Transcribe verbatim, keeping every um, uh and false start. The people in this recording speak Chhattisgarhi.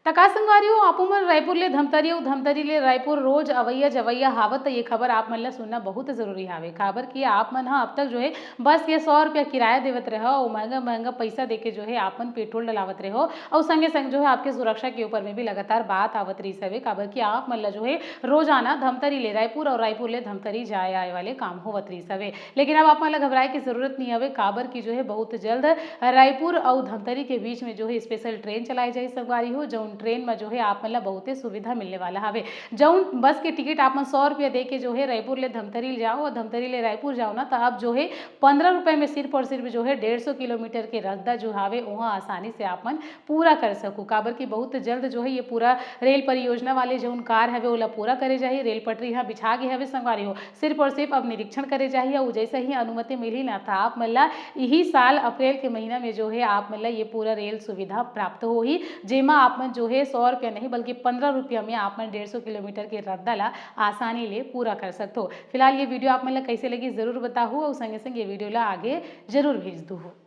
त का संगवारी हो, आपो मन रायपुर ले धमतरी अउ धमतरी ले रायपुर रोज अवैया जवैया हावत, त ये खबर आप मन ला सुनना बहुत जरूरी हावे, काबर कि आप मन ह अब तक जो है बस के सौ रुपया किराया देवत रहो अउ महंगा महंगा पैसा देके जो है आप मन पेट्रोल डलावत रहो अउ संगे संग जो है आपके सुरक्षा के ऊपर में भी लगातार बात आवत रहिस हवे, काबर कि आप मन ला जो है रोजाना धमतरी ले रायपुर अउ रायपुर ले धमतरी जाए आए वाले काम होवत रहिस हवे। लेकिन अब आप मन ला घबराए के जरूरत नहीं हवे, काबर कि जो है बहुत जल्द रायपुर अउ धमतरी के बीच में जो है स्पेशल ट्रेन चलाए जाही संगवारी हो, जउन ट्रेन में जो है आप मन ला बहुते सुविधा मिलने वाला हवे। जउन बस के टिकट आप मन सौ रुपया दे के जो है रायपुर ले धमतरी जाओ अउ धमतरी ले रायपुर जाओ ना, तो अब जो है पन्द्रह रुपए में सिर्फ और सिर्फ जो है डेढ़ सौ किलोमीटर के रद्दा जो हावे, वहाँ आसानी से आप मन पूरा कर सकू, काबर कि बहुत जल्द जो है ये पूरा रेल परियोजना वाले जउन कार हवे, ओला पूरा करे जाही। रेल पटरी ह बिछा गे हवे संगवारी हो, सिर्फ और सिर्फ अब निरीक्षण करे जाही। अउ जैसे ही अनुमति मिली ना, त आप मन ला इही साल अप्रैल के महीना में जो है आप मन ला ये पूरा रेल सुविधा प्राप्त होही, जेमा आप मन जो है सौ रुपया नहीं बल्कि पन्द्रह रुपया में आप मन डेढ़ सौ किलोमीटर के रद्दा ला आसानी ले पूरा कर सकथो। फिलहाल ये वीडियो आप मन ला कैसे लगी जरूर बताहू अउ संगे संग ये वीडियो ला आगे जरूर भेज दूहू।